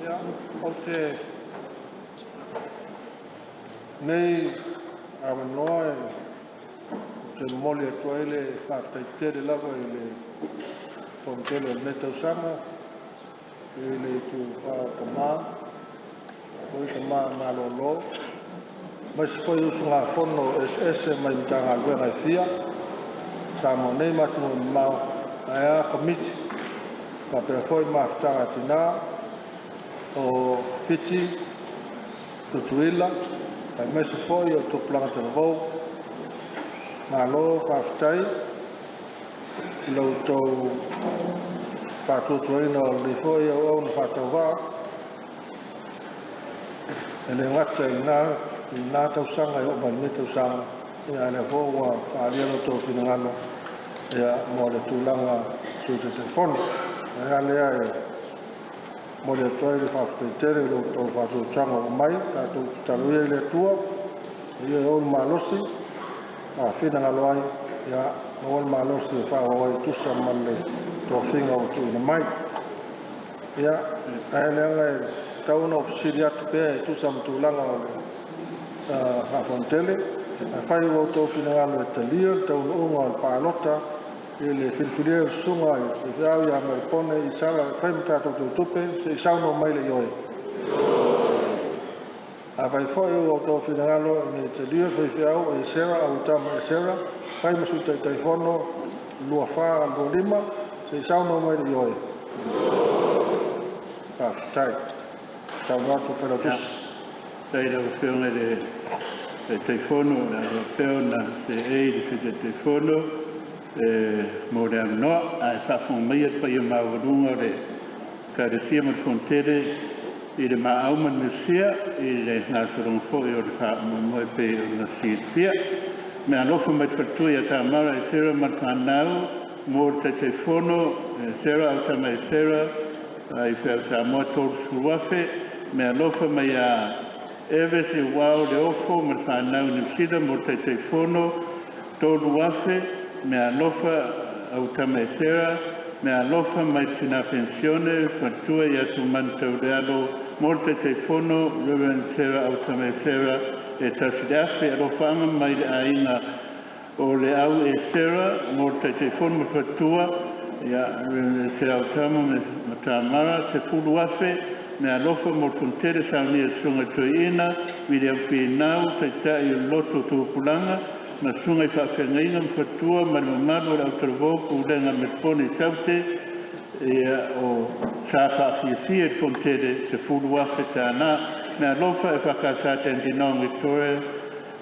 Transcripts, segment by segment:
Ia, ou te nei avanoa ou te momoli atu ai le faafetai tele lava i le Fonotele o lenei tausaga i le itupa o tama, foi tama malolo, aemaise foi usugafono eseese mai Matagaluega e fia, Samoa nei ma atunuu e mamao, ae a Komiti, faapea foi Mafutaga a Tina o Fiti, Tutuila, aemaise foi o tupulaga talavou. Malo faafetai i lo outou faatuatuaina o lenei foi auauna faatauvaa, e le gata i lena tausaga e oo mai lenei tausaga, a o lea foi ua faaalia lo outou finagalo mo le tulaga Sui Taitaifono. O le mea lea e momoli atu ai le faafetai tele i lo outou faatuatuaga ua aumai. Tatou tatalo ia i le Atua ina ia ou le malosi finagalo ai, ia maua le malosi e faaauau ai e tusa ma le tofiga ua tuuina mai. Ia, ae leaga e tatau ona ou fesili atu pea e tusa ma tulaga o le faafonotele. Afai ua outou finagalo e talia le taunuuga o le palota i le filifilia o le Susuga i le Faifeau ia Melekone Isara e fai ma tatou Teutupe, se i saunoa mai le ioe. Afai foi ua outou finagalo ina ia talia le faifeau Esera Autama Esera e fai ma Sui Taitaifono 24-25, se i saunoa mai le ioe. Faafetai. Saunoa atu le Failautusi. Faafetai i lau Afioga i le Taitaifono o le a faapea ona seei i le Sui Taitaifono mo le avanoa. Ae faafofoga maia le paia maualuga o le Ekalesia ma le Fonotele i le maau ma le miosia i le gasologa foi o le faamoemoe pei ona silafia. Meaalofa mai le faletua ia Tamara Esera ma le fanau mo le Taitaifono Esera Autama Esera i Feau Samoa 30,000. Meaalofa mai ia Eves e Uao le Ofo ma le fanau i Niu Sila mo le Taitaifono 3,000. Meaalofa Autama Esera. Meaalofa mai le Tina Penisione faletua ia Tumani Taulealo mo le Taitaifono Reverend Sarah Autama Esera e 1,000. Alofaaga mai le aiga o le au Esera mo le Taitaifono ma le faletua ia Reverend Esera Autama ma Tamara 10,000. Meaalofa mo le Fonotele saunia e le Susuga i le Toeaina William Finau, Taitai o le Loto Tupulaga ma susuga i faafeagaiga ma faletua ma le mamalu o le autalavou, Pulega a Menepone i Saute ia o sa faafiafia i le Fonotele 10,000 tala. Meaalofa e EFKS Dandenong Victoria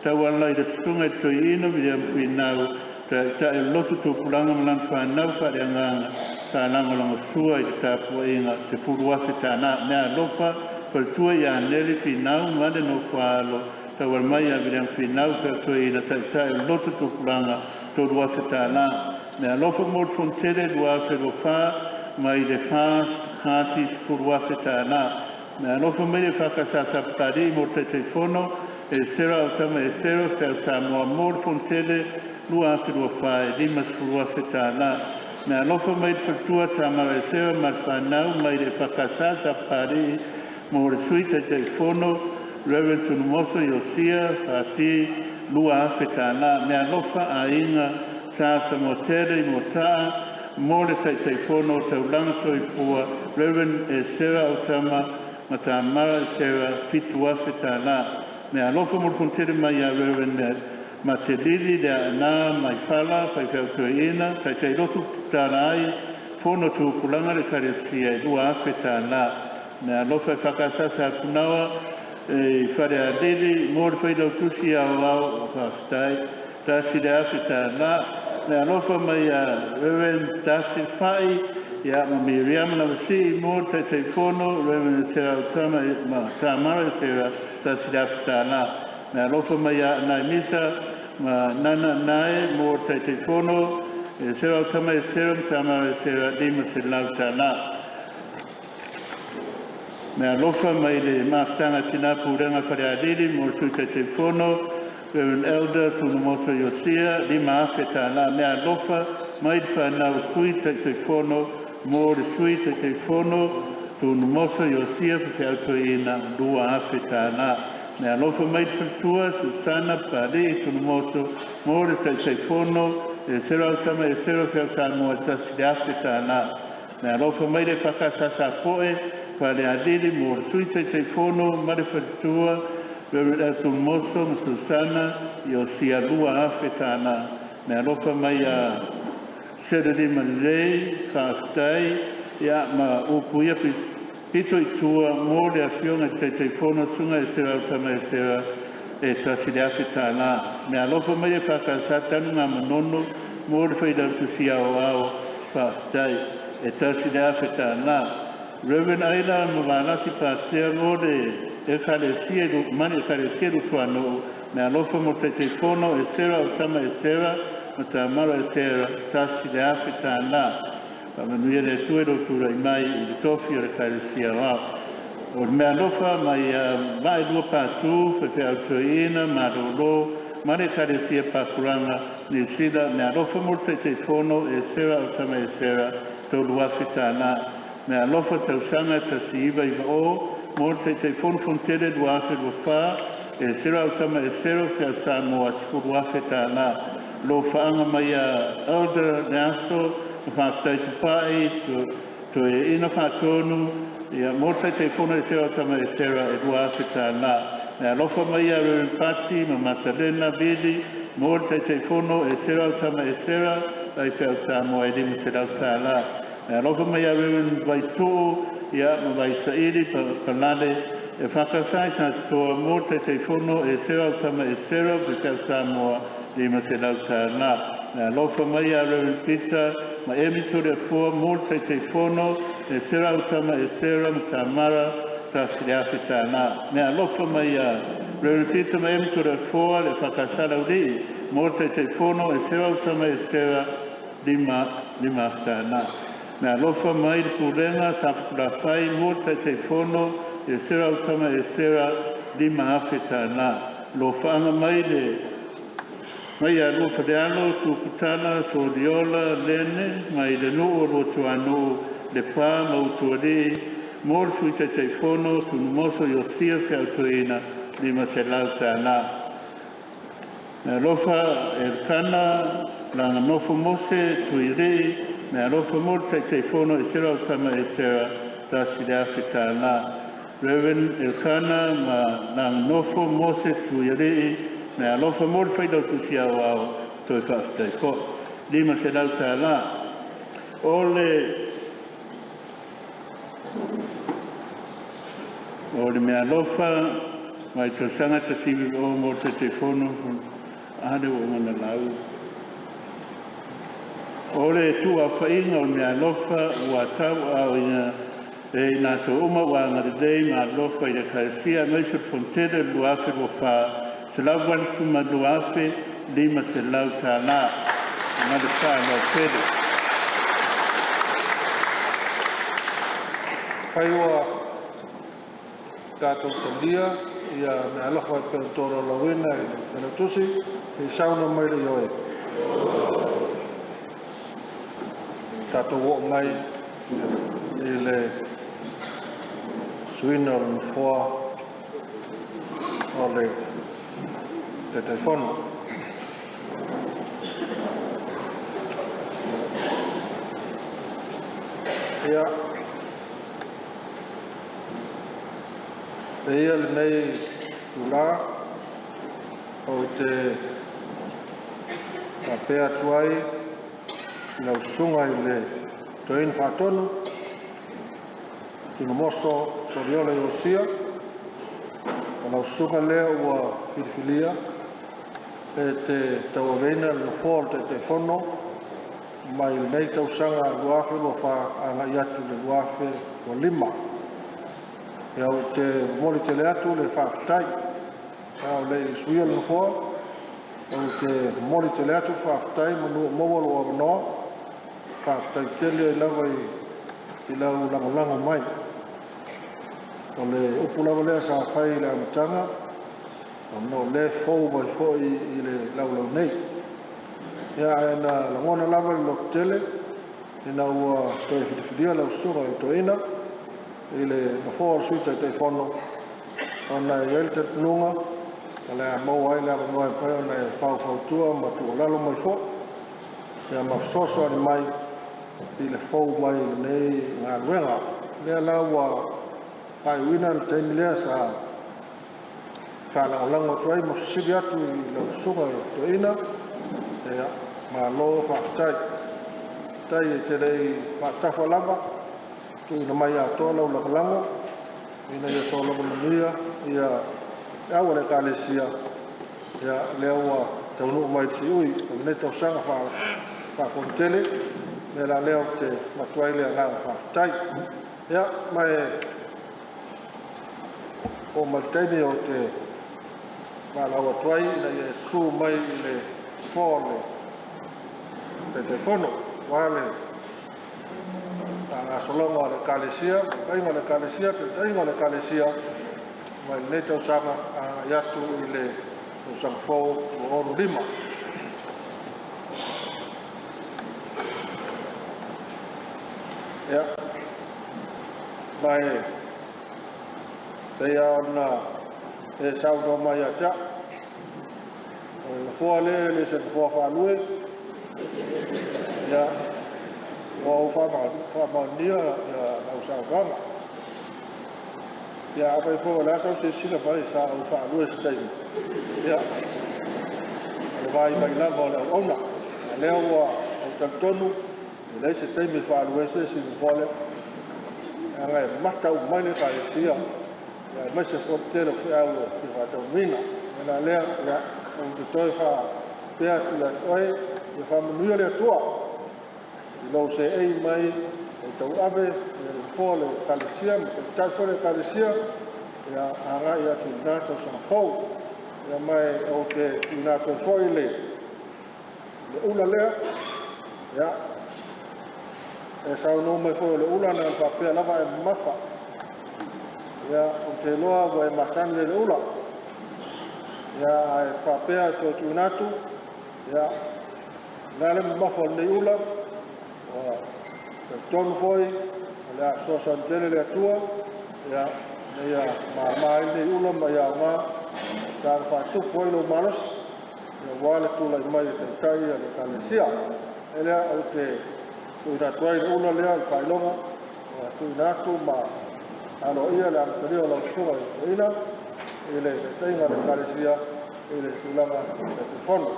tauala i le Susuga i le Toeaina William Finau, Taitai o le Lotu Tupulaga ma lana fanau faaleagaga sa lagolagosua i le tapuaiga 10,000 tala. Meaalofa faletua ia Neli Finau ma le nofo a alo tauala mai ia William Finau Feautoeina Taitai o le Lotu Tupulaga 3,000 tala. Meaalofa mo le Fonotele 2024 mai le FAST Party 10,000 tala. Meaalofa mai le EFKS Sapapalii mo le Taitaifono Esera Autama Esera Feau Samoa mo le Fonotele 2024 e 50,000 tala. Meaalofa mai le faletua Tamara Esera ma le fanau mai le EFKS Sapapalii mo le Sui Taitaifono Reverend Tunumoso Iosia Fati 2,000 tala. Meaalofa aiga Sa Samoatele i Mota'a mo le Taitaifono o Taulaga Soifua Reverend Esera Autama ma Tamara Esera 7,000 tala. Meaalofa mo le Fonotele mai ia Reverend Matelili le Aana Maifala Faifeau Toeaina Taitailotu tatala ai Fono Tupulaga le Ekalesia e 2,000 tala. Meaalofa e EFKS Apunaoa e Falealili mo le Failautusi Aoao, faafetai 1,000 tala. Meaalofa mai ia Reverend Darcy Fa'i ia ma Miriama Lavasii mo le Taitaifono Reverend Esera Autama ma Tamara Esera 1,000 tala. Meaalofa mai ia Nai Misa ma Nana Nae mo le Taitaifono Esera Autama Esera ma Tamara Esera 500 tala. Meaalofa mai le Mafutaga Tina Pulega Falealili mo le Sui Taitaifono Reverend Elder Tunumoso Iosia 5,000 tala. Meaalofa mai le fanau Sui Taitaifono mo le Sui Taitaifono Tunumoso Iosia faifeau toeaina $2,000. Me alofa mai le faletua Susana Papali'i Tunumoso mo le Taitaifono e 0 autama e 0 feau Samoa $1,000. Me alofa mai le EFKS Sapoe Falealili mo le Sui Taitaifono ma le faletua Reverend Tunumoso ma Susana Iosia $2,000. Me alofa mai a Selelima lelei faafetai ia ma upu ia pito i tua mo le Afioga i le Taitaifono Susuga Esera Autama Esera e $1,000. Me alofa mai e EFKS Tanugamanono mo le Failautusi Aoao faafetai e $1,000. Reverend Aila Mavalasi Patea mo le Ekalesia ma le Ekalesia Lutuanuu, me alofa mo le Taitaifono Esera Autama Esera ma Tamara Esera $1,000. Faamanuia le Atua i lou tulai mai i le tofi o le Ekalesia Aoao. O le mea alofa mai Vae Lua Patu, faifeau toeaina, malolo ma le Ekalesia Pakuranga, Niu Sila, me alofa mo le Taitaifono Esera Autama Esera, $3,000. Me alofa tausaga 1990 mo le Taitaifono Fonotele 2024, Esera Autama Esera feau Samoa $10,000. Lo faaga mai a Elder Leaso, ma faafetai tupai, toeaina faatonu, ia mo le Taitaifono Esera Autama Esera e $2,000. Me alofa mai a Reverend Pati ma Matalena Vili mo le Taitaifono Esera Autama Esera, ai feau Samoa e $500. Me alofa mai a Reverend Vaituu, ia ma Vaisaili Palale, e whakasai sa toa mo te Taitaifono Esera Autama Esera, feau Samoa $500. Me alofa mai a Reverend Peter ma Emi Ture Fua mo te Taitaifono Esera Autama Esera ma Tamara $1,000. Me alofa mai a Reverend Peter ma Emi Ture Fua le whakasalauri mo te Taitaifono Esera Autama Esera $5,000. Me alofa mai le pulega sa whai mo te Taitaifono Esera Autama Esera $5,000. Lo whaanga mai le mai a lua wharealo, Tuputala, Soriola, Lene, mai le nuu o Rotuanuu, le pā mautuari, mo le Sui Taitaifono, Tunumoso Iosia Feautoina, $500. Me alofa Elkana, Langa Nofo Mose, Tuirei, me alofa mo le Taitaifono Esera Autama Esera, $1,000. Reverend Elkana ma Langa Nofo Mose Tuirei, me alofa mo le Failautusi Aoao, toe faafetai foi. $500. O le mea alofa mai tausaga 19 mo le Taitaifono a le ua ngana lau. O le tuuafa'iga o le mea alofa ua tau'aaoina e i latou uma ua agalelei ma alofa i le Ekalesia aemaise o le Fonotele 2024 $182,500 ma le fa'aloalo tele. Fai ua tatou talia ia me alofa e pei tolaulauina e le Failautusi e sauna mai le ioe. Tatou oo mai i le suiina o le nofoa o le Taitaifono. Ia, e ia lenei tula ou te faapea atu ai lau susuga i le Toeaina Faatonu Tunumoso Soliola Iosia, o lau susuga lea ua filifilia e te tauaveina le nofoa o le Taitaifono mai lenei tausaga 2024 agai atu i le 2025. Ia, ou te momoli tele atu le faafetai. A o le i suia le nofoa, ou te momoli tele atu le faafetai manu o maua lou avanoa. Faafetai tele ai lava i lau lagolago mai. O le upu lava lea sa fai i le amataga, ona o lea fou mai foi i le laulau nei. Ia, ae na lagona lava le lototele ina ua toe filifilia lau susuga i toeaina. i le nofoa o le Sui Taitaifono, ona e i ai le talitonuga o le a maua ai le avanoa e mafai ona e faufautua ma tuualalo mai foi, ia ma fesoasoani mai i le fou mai i lenei galuega. O lea la ua faaiuina le taimi lea sa faalagolago atu ai ma fesili atu i lau susuga i le toeaina, ia malo faafetai. Faafetai e te le i faatafa lava, tuuina mai atoa lau lagolago ina ia sologa manuia ia feau a le Ekalesia, ia lea ua taunuu mai i le siui o lenei tausaga faafonotele. O le mea la lea ou te avatu ai le agaga faafetai. Ia, ma e oo mai le taimi ou te valaau atu ai ina ia e susu mai i le nofoa o le Taitaifono aua le faagasologa o le Ekalesia, vaaiga o le Ekalesia, taitaiga o le Ekalesia mai lenei tausaga agai atu i le tausaga fou 2025. Ia, ma e pei lava ona e saunoa mai ia te au, o le nofoa lea e le o se nofoa faalue, ia, ua ou faamaonia lau saunoaga. Ia, afai foi o le a sau silasila mai sa ou faalue i se taimi, ia, o le vaivai lava o le auauna. A o lea ua ou talitonu, e leai se taimi e faalue ai se isi i le nofoa lea, leaga e mata uma mai le Ekalesia, aemaise foi le tele o feau e fia faataunuuina. O le mea la lea, ia, ou te toe faapea atu ia te oe, ia faamanuia le Atua i lou seei mai e tauave le nofoa o le Ekalesia ma taitai foi le Ekalesia, ia agai atu i lena tausaga fou. Ia, ma ou te tuuina atu ai foi le ula lea, ia, e saunoa mai foi o le ula na ona faapea lava ae mamafa. Ia, ou te iloa ua e masani ai i le ula. Ia, ae faapea e toe tuuina atu, ia, o le a le mamafa o lenei ula, ua talitonu foi o le a fesoasoani tele le Atua, ia, ina ia mama ai lenei ula ma ia aoga e saga faatupu ai lou malosi, aua le tulai mai e taitai le Ekalesia. E lea ou te tuuina atu ai le ula lea i le faailoga ua tuuina atu ma aloaia le amatalia o lau susuga i le toeaina i le taitaiga o le Ekalesia i le tulaga Taitaifono.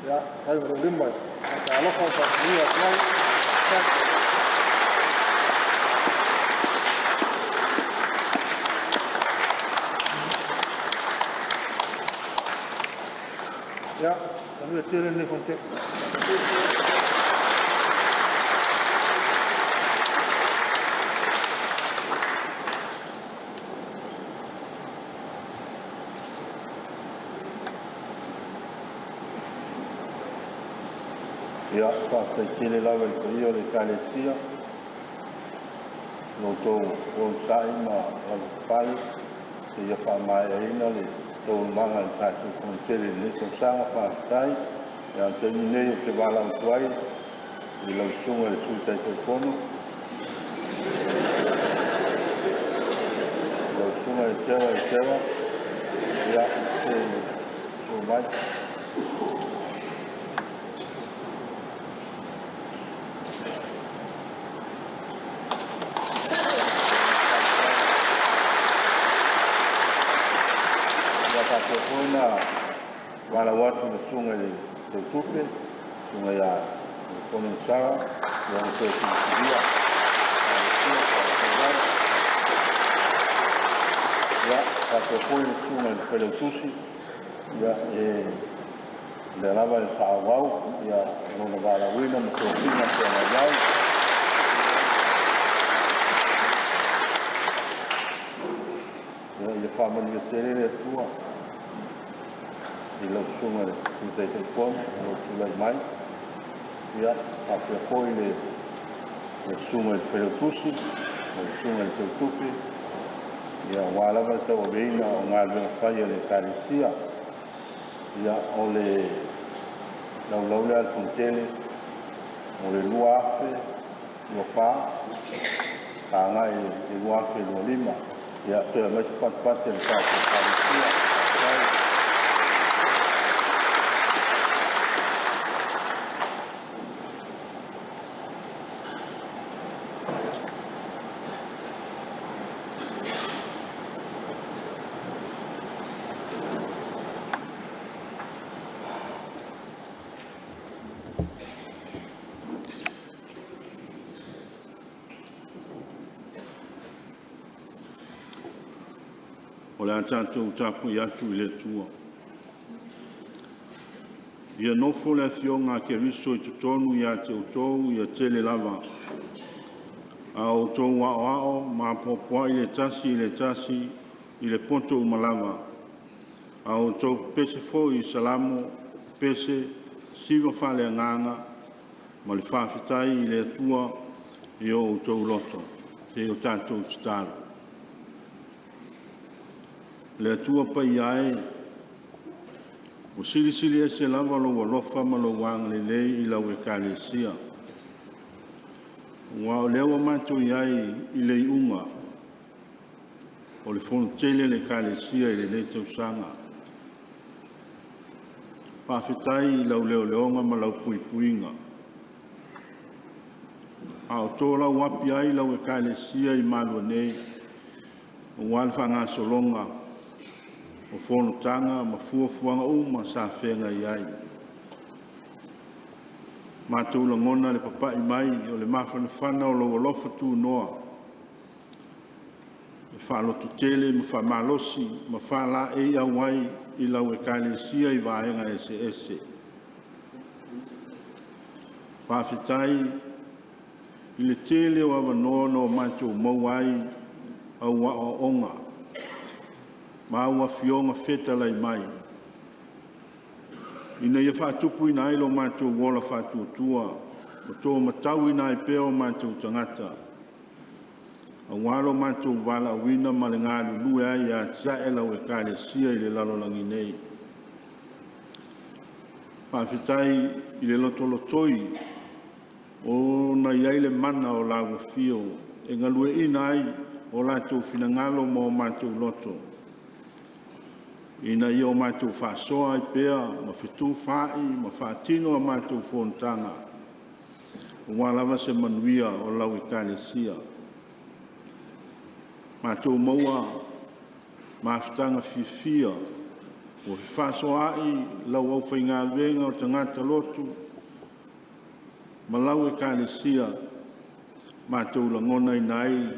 Ia, fai ma lou lima e faatalofa ma faamanuia atu ai. Ia, manuia tele lenei fonotele. Ia, faafetai tele lava i le paia o le Ekalesia, lo outou onosai ma lavapapale seia faamaeaina le taualumaga o le tatou fonotele i lenei tausaga. Faafetai. Ia, o le taimi lenei ou te valaau atu ai i lau susuga i le Sui Taitaifono, lau susuga Esera Esera, ia, se i susu mai. Ia faapea foi ona valaau atu i le susuga i le Teutupe, susuga ia Fono Sara, ia na toe filifilia. Ia, faapea foi le susuga i le Failautusi, ia, e lea lava e faaauau ia lona valaauina ma tofiga e pei ona i ai. Ia, ia faamanuia tele le Atua i lau susuga i le Sui Taitaifono o lo o tulai mai. Ia, faapea foi le susuga i le Failautusi, lau susuga i le Teutupe, ia, aua lava le tauaveina o galuega fai a le Ekalesia. Ia, o le laulau lea a le Fonotele mo le 2024. agai i le 2025. Ia, toe aumai se patupati a le tatou Ekalesia. Faafetai. O le a tatou tapuai atu i le Atua. Ia nofo le Afioga a Keriso i totonu ia te outou ia tele lava, a outou aoao ma apoapoai le tasi i le tasi i le poto uma lava, a outou pepese foi i salamo, pese, siva faaleagaga ma le faafetai i le Atua i o outou loto. Se i o tatou tatalo. Le Atua Paia e, ua silisili ese lava lou alofa ma lou agalelei i lau Ekalesia, aua o lea ua matou i ai i le iuga o le Fonotele a le Ekalesia i lenei tausaga. Faafetai i lau leoleoga ma lau puipuiga, a o tolauapi ai lau Ekalesia i Malua nei, aua le faagasologa o fonotaga ma fuafuaga uma sa feagai ai. Matou lagona le papai mai o le mafanafana o lou alofa tunoa e faalototele ma faamalosi ma faalaeiau ai i lau Ekalesia i vaega eseese. Faafetai i le tele o avanoa na o matou maua ai au aoaoga ma au afioga fetalai mai, ina ia faatupuina ai lo matou ola faatuatua ma tomatauina ai pea o matou tagata, aua lo matou valaauina ma le galulue ai e atiae lau Ekalesia i le lalolagi nei. Faafetai i le lotolotoi o na i ai le mana o lau afio e galueaiina ai o latou finagalo ma o matou loto, ina ia o matou faasoa ai pea ma fetufaai ma faatino a matou fonotaga, aua lava se manuia o lau Ekalesia. Matou maua mafutaga fiafia ua fefaasoaai lau aufaigaluega o tagata lotu ma lau Ekalesia, matou lagonaina ai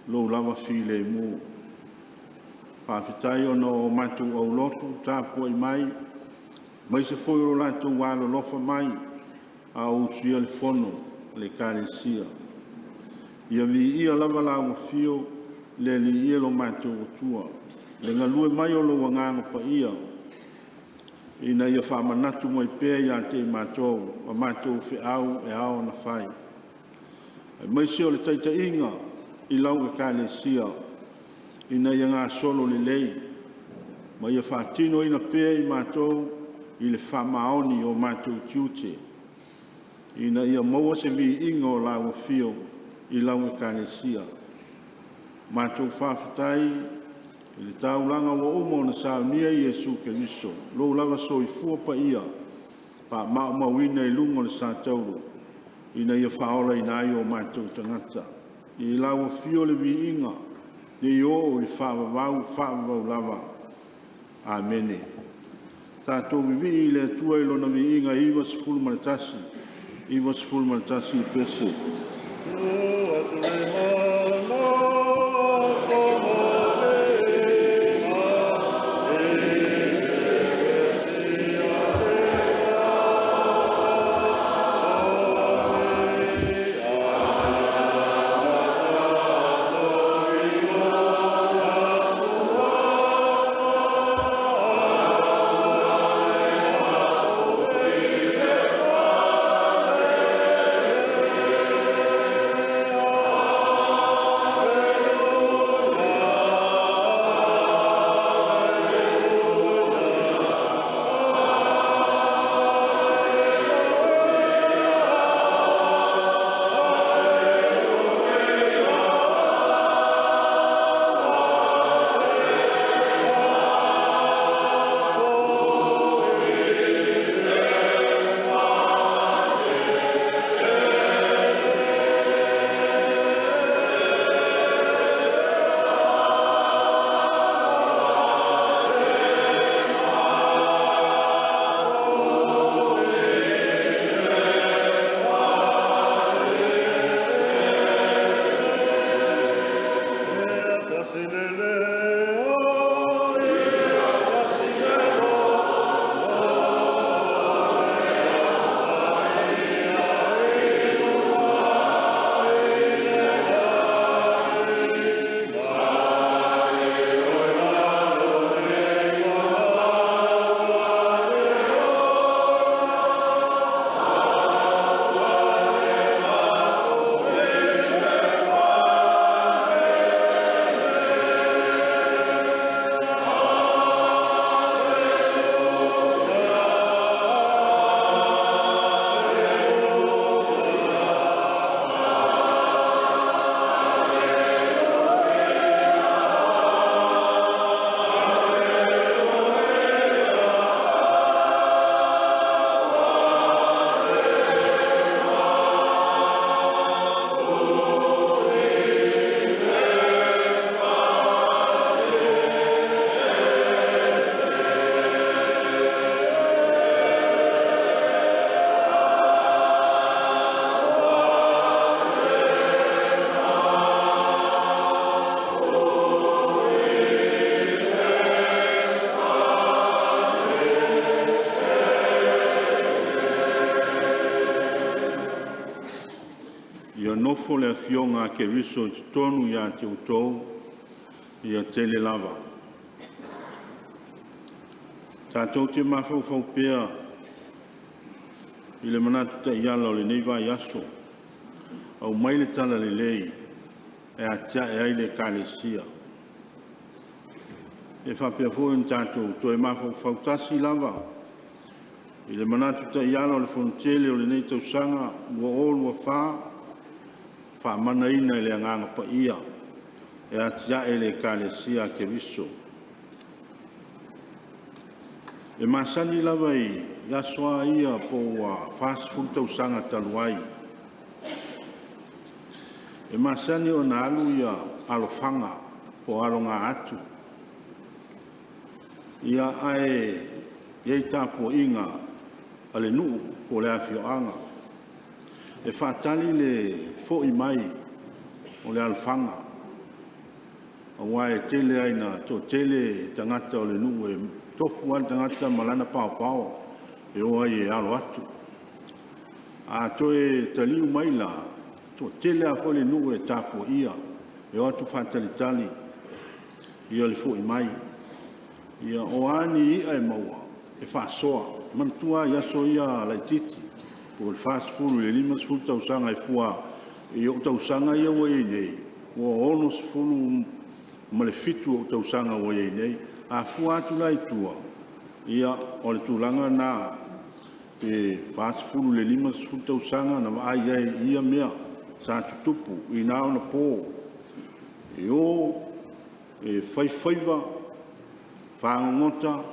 lou lava filemu. Faafetai ona o matou aulotu tapuai mai, aemaise foi o lo latou alolofa mai a o usuia le fono a le Ekalesia. Ia viia lava lau afio le Alii e lo matou Atua, le galue mai o lou Agaga Paia ina ia faamanatu mai pea ia te i matou a matou feau e ao ona fai, aemaise o le taitaiga i lau Ekalesia ina ia gasolo lelei ma ia faatinoina pea e i matou i le faamaoni o matou tiute, ina ia maua se viiga o lau afio i lau Ekalesia. Matou faafetai i le taulaga ua uma ona saunia Iesu Keriso, lou lava soifua paia faamaumauina i luga o le satauro, ina ia faaolaina ai o matou tagata. I lau afio le viiga seia oo i le faavavau, faavavau lava. Amene. Tatou vivii i le Atua i lona viiga e 91, 91 pese. nofo le Afioga a Keriso i totonu ia te outou, ia tele lava. Tatou te mafaufau pea i le manatu taiala o lenei vaiaso, aumai le talalelei e atia'e ai le Ekalesia. E faapea foi ona tatou toe mafaufau tasi lava i le manatu taiala o le Fonotele o lenei tausaga 2024, faamanaina e le Agaga Paia e atia'e le Ekalesia a Keriso. E masani lava i aso a ia po ua 40 tausaga talu ai, e masani ona alu ia alofaga po o aloga atu, ia ae i ai tapuaiga a le nuu po o le afioaga e faatali le foi mai o le alofaga, aua e tele lava ina toatele tagata o le nuu e tofu lava le tagata ma lana paopao e o ai e alo atu. A toe taliu mai la, e toatele lava foi le nuu e tapuaia, e o atu faatalitali le foi mai. Ia, o a ni i'a e maua, e faasoa. Manatua lava i aso ia laitiiti po o le 40 i le 50 tausaga e fua i ou tausaga ia ua i ai nei, ua 67 ou tausaga ua i ai nei. A fua atu la i tua, ia o le tulaga lena pe 40 i le 50 tausaga na vaai ai i ia mea sa tutupu i na ona po, e o e fai faiva, fagogota,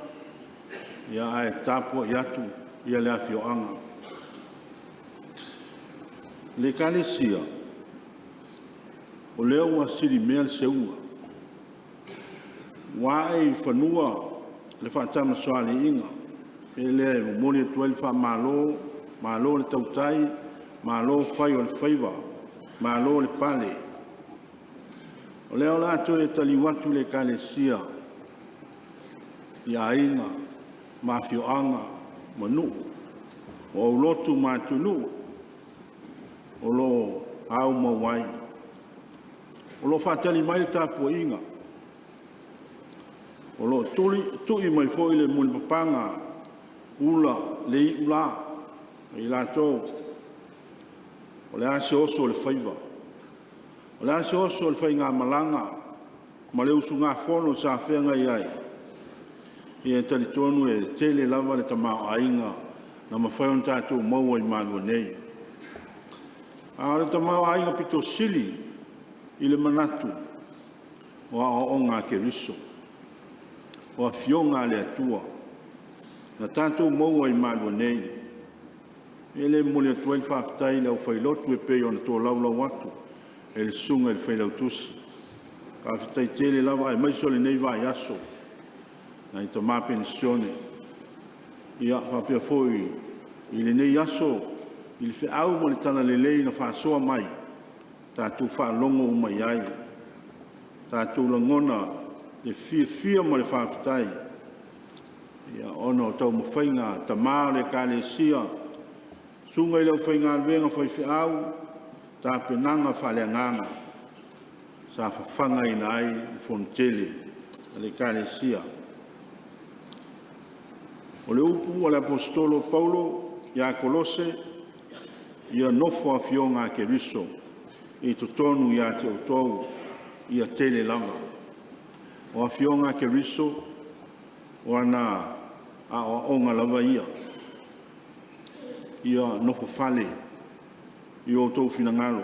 ae tapuai atu le afioaga. Le Ekalesia, o lea ua silimea le seuga, ua ae i fanua le faatamasoaliiga. O le mea lea e momoli atu ai le faamalo, malo le tautai, malo fai o le faiva, malo le pale. O lea o le a toe taliu atu le Ekalesia i aiga ma afioaga ma nuu, o aulotu ma atunuu o lo o aumau ai. O lo o faatali mai le tapuaiga, o lo o tui mai foi le mulipapaga ula le iula a i latou. O le a se oso o le faiva, o le a se oso o le faigamalaga ma le usugafono sa feagai ai, ia e talitonu e tele lava le tamaoaiga na mafai ona tatou maua i Malua nei. A o le tamaoaiga pito sili i le manatu o aoaoga a Keriso, o Afioga a le Atua na tatou maua i Malua nei. E le momoli atu ai le faafetai i le aufailotu e pei ona tolaulau atu e le Susuga i le Failautusi. Faafetai tele lava aemaise o lenei vaiaso nai tama penisione, ia faapea foi i lenei aso i le feau ma le talalelei na faasoa mai, tatou faalogo uma i ai, tatou lagona le fiafia ma le faafetai ona o taumafaiga a tama o le Ekalesia, susuga i le aufaigaluega faifeau, tapenaga faaleagaga sa fafagaina ai le fonotele a le Ekalesia. O le upu a le Aposetolo o Paulo ia Kolose, ia nofo Afioga a Keriso i totonu ia te outou, ia tele lava. O Afioga a Keriso, o ana aoaoga lava ia, ia nofofale i o outou finagalo.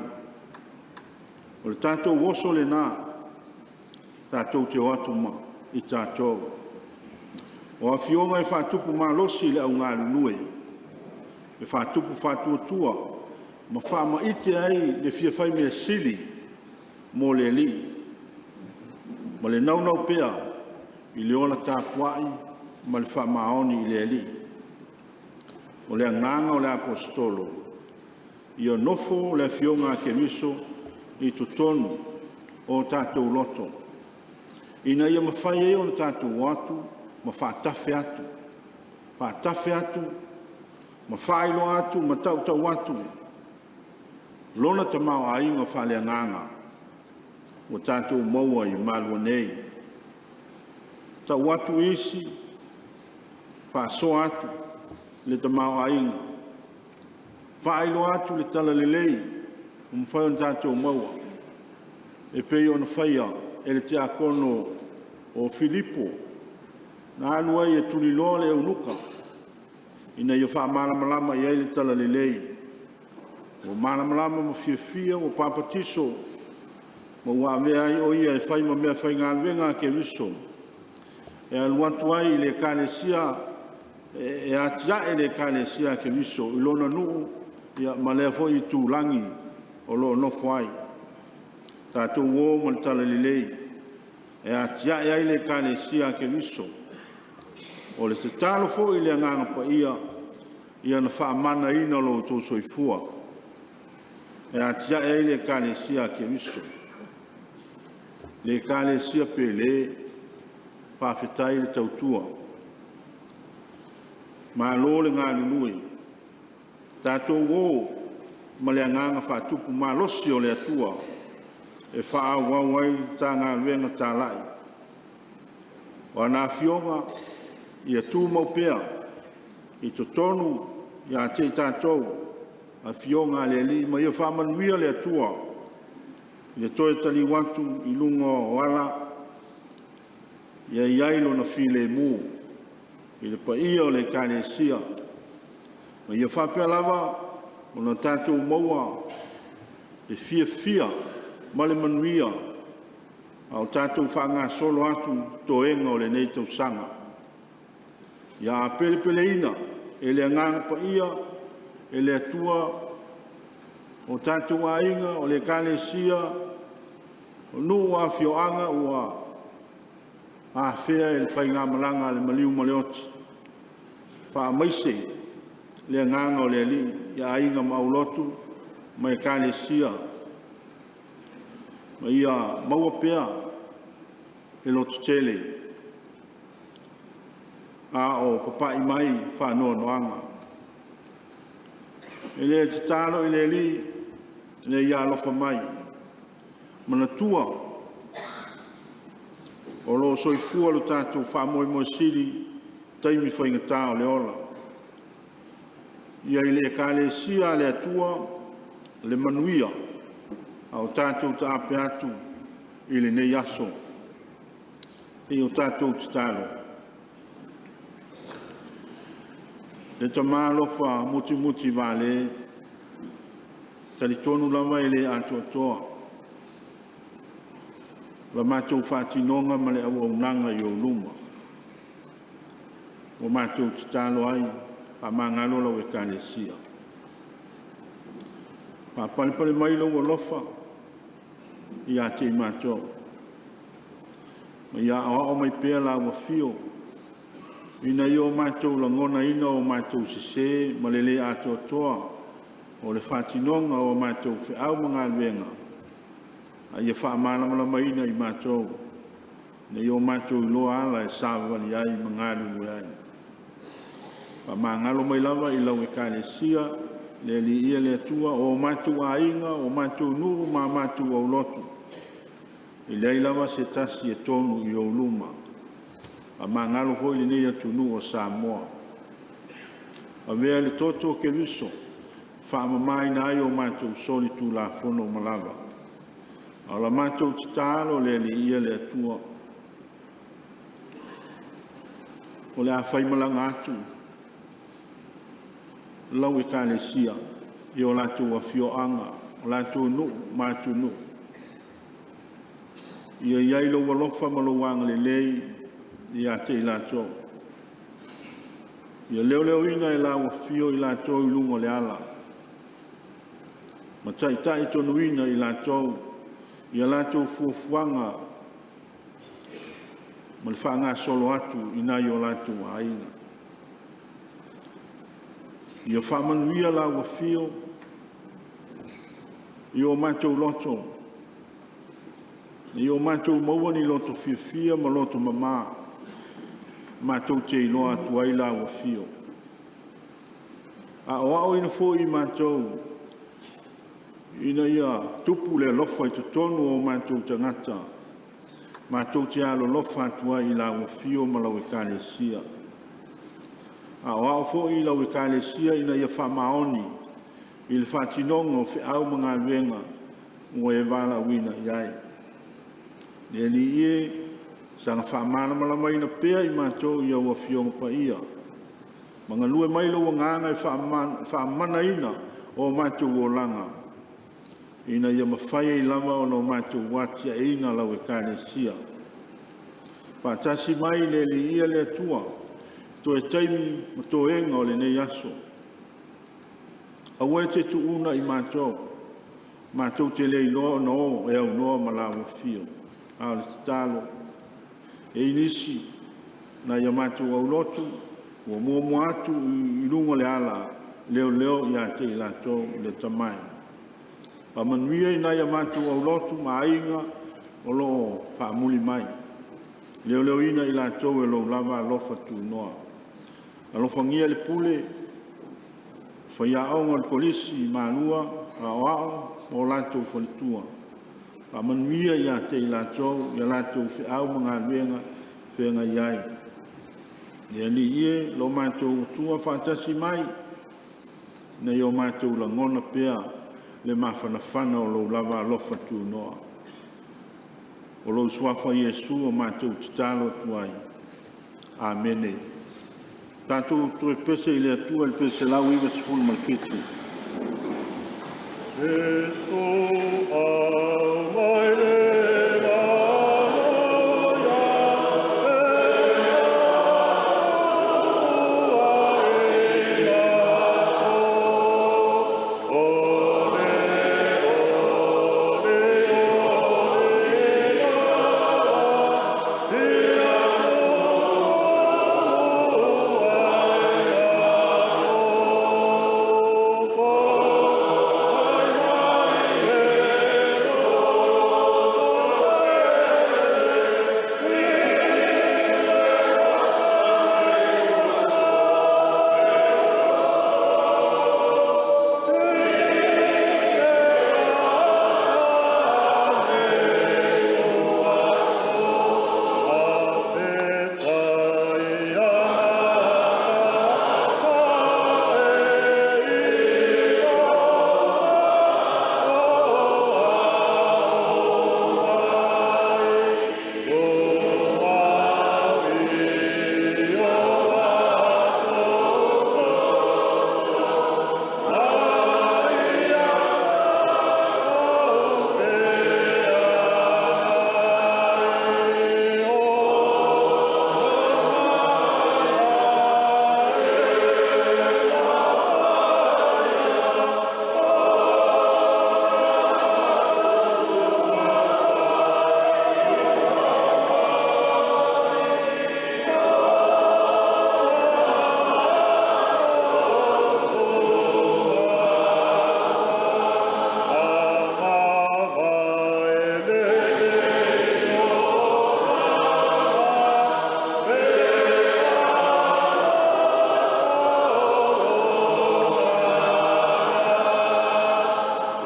O le tatou oso lena tatou te o atu ma i tatou. O Afioga e faatupu malosi le au galulue, e faatupu faatuatua ma faamaite ai le fia fai mea sili mo le Alii, ma le naunau pea i le ola tapuai ma le faamaoni i le Alii. O le agaga o le Aposetolo, ia nofo le Afioga a Keriso i totonu o tatou loto, ina ia mafai ai ona tatou o atu ma faatafe atu, faatafe atu ma faailoa atu ma tautau atu lona tamaoaiga faaleagaga ua tatou maua i Malua nei. Tau atu isi, faasoa atu le tamaoaiga, faailoa atu le talalelei ua mafai ona tatou maua e pei ona faia e le tiakono o Filipo na alu ai e tuliloa le eunuka ina ia faamalamalama i ai le talalelei. Ua malamalama ma fiafia ua papatiso ma ua avea ai o ia e fai ma mea faigaluega a Keriso e alu atu ai i le ekalesia e atiae le ekalesia a Keriso i lona nuu ia ma lea foi itulagi o lo o nofo ai. Tatou o ma le talalelei e atiae ai le ekalesia a Keriso. O le tatalo foi i le Agaga Paia, ia na faamanaina lo outou soifua e atiae ai le ekalesia a Keriso. Le ekalesia pele, faafetai le tautua, malo le galulue. Tatou o ma le agaga faatupu malosi o le Atua e faaauau ai le ta galuega talai. O ana afioga ia tumau pea i totonu ia te i tatou, afioga a le Alii, ma ia faamanuia le Atua i le toe taliu atu i luga o ala ia i ai lona filemu i le paia o le Ekalesia, ma ia faapea lava ona tatou maua le fiafia ma le manuia a o tatou faagasolo atu i toega o lenei tausaga. Ia apelepeleina e le Agaga Paia e le Atua o tatou aiga, o le Ekalesia, o nuu ma afioaga ua afea e le faigamalaga a le maliu ma le oti. Faamaise le agaga o le Alii i aiga ma aulotu ma Ekalesia, ma ia maua pea le lototele a o papai mai faanoanoaga. E le tatalo i le Alii ina ia alofa mai, manatua o lo o soifua lo tatou faamoemoe sili i taimi faigata o le ola. Ia i le Ekalesia a le Atua le manuia a o tatou taape atu i lenei aso. Se i o tatou tatalo. Le Tama alofa mutimuti vale, talitonu lava e le atoatoa la matou faatinoga ma le auaunaga i ou luma. Ua matou tatalo ai, faamagalo lau Ekalesia. Faapalepale mai lou alofa ia te i matou, ma ia aoao mai pea lau afio ina ia o matou lagonaina o matou sesē ma le le atoatoa o le faatinoga o a matou feau ma galuega, a ia faamalamalamaina i matou, ina ia o matou iloa ala e savavali ai ma galulue ai. Faamagalo mai lava i lau Ekalesia, le Alii ia le Atua, o matou aiga, o matou nuu ma a matou aulotu, e leai lava se tasi e tonu i ou luma. Faamagalo foi lenei atunuu o Samoa. Avea le toto o Keriso faamamaina ai o matou solitulafono uma lava. A o la matou tatalo le Alii ia le Atua, o le a faimalaga atu lau Ekalesia i o latou afioaga, o latou nuu ma atunuu. Ia i ai lou alofa ma lou agalelei ia te i latou. Ia leoleoina e lau afio i latou i luga o le ala, ma taitaitonuina i latou i a latou fuafuaga ma le faagasolo atu i nai o latou aiga. Ia faamanuia lau afio i o matou loto, ina ia o matou maua ni loto fiafia ma loto mama, matou te iloa atu ai lau afio. Aoaoina foi i matou Ina ia tupu le alofa i totonu o matou tagata, matou te alolofa atu ai i lau afio ma lau ekalesia. Aoao foi lau ekalesia ina ia faamaoni i le faatinoga o feau ma galuega ua e valaauina i ai. Le Alii e, saga faamalamalamaina pea i matou i au Afioga Paia, ma galue mai lou Agaga e faamanaina o matou olaga, ina ia mafai ai lava ona o matou atiaeina lau Ekalesia. Faatasi mai le Alii le Atua, toe taimi ma toega o lenei aso. Aua e te tuuna i matou, matou te le iloa ona o e aunoa ma lau afio. A o le tatalo, e i nisi nai a matou aulotu ua muamua atu i luga o le ala leoleo ia te i latou le atamai. Faamanuia i nai a matou aulotu ma aiga o lo o faamuli mai, leoleoina i latou e lou lava alofa tunoa. Alofagia le pule, faiaoga o le Kolisi i Malua, aoao ma o latou faletua. Faamanuia ia te i latou i a latou feau ma galuega e feagai ai. Le Alii e, lo matou Atua faatasi mai, ina ia o matou lagona pea le mafanafana o lou lava alofa tunoa. O lou Suafa Iesu ua matou tatalo atu ai. Amene. Tatou toe pese i le Atua i le pese 197. Iesu aumai le lalo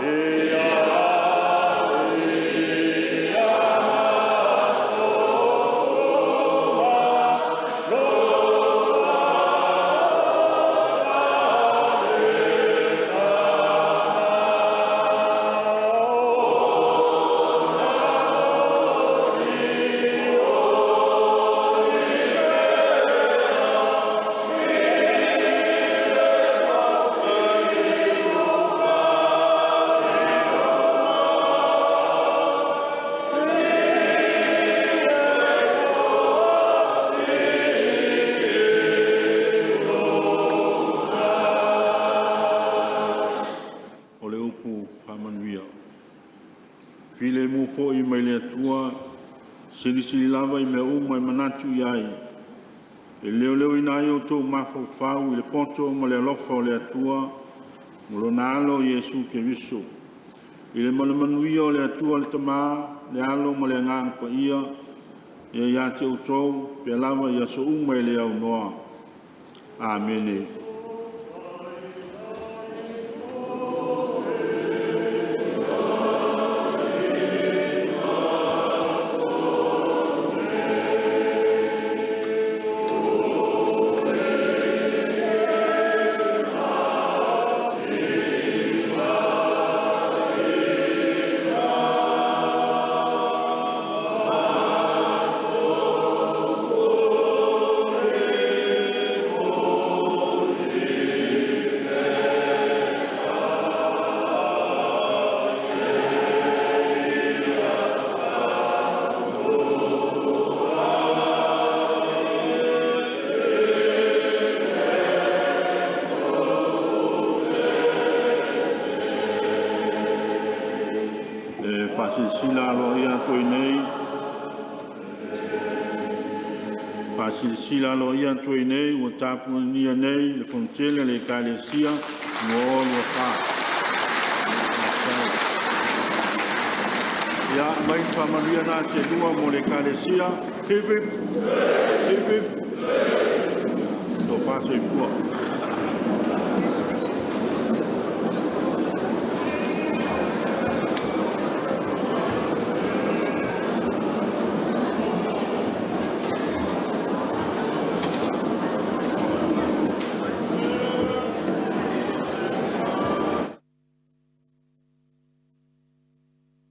ia e Ole, ole, ole lava, ia O le upu faamanuia. Filemu foi mai le Atua, silisili lava i mea uma e manatu i ai, e leoleoina ai outou mafaufau i le poto ma le alofa o le Atua ma lona Alo Iesu Keriso. I le manumanuia o le Atua le Tama, le Alo ma le Agaga Paia, ia ia te outou, pea lava i aso uma e le aunoa. Amene. Faasilasila aloaia atu ai nei, faasilasila aloaia atu ai nei ua tapunia nei le Fonotele a le Ekalesia 2024. Ia, aumai ni faamanuia na se lua mo le Ekalesia. Hip hip! Hip hip! Tofa soifua.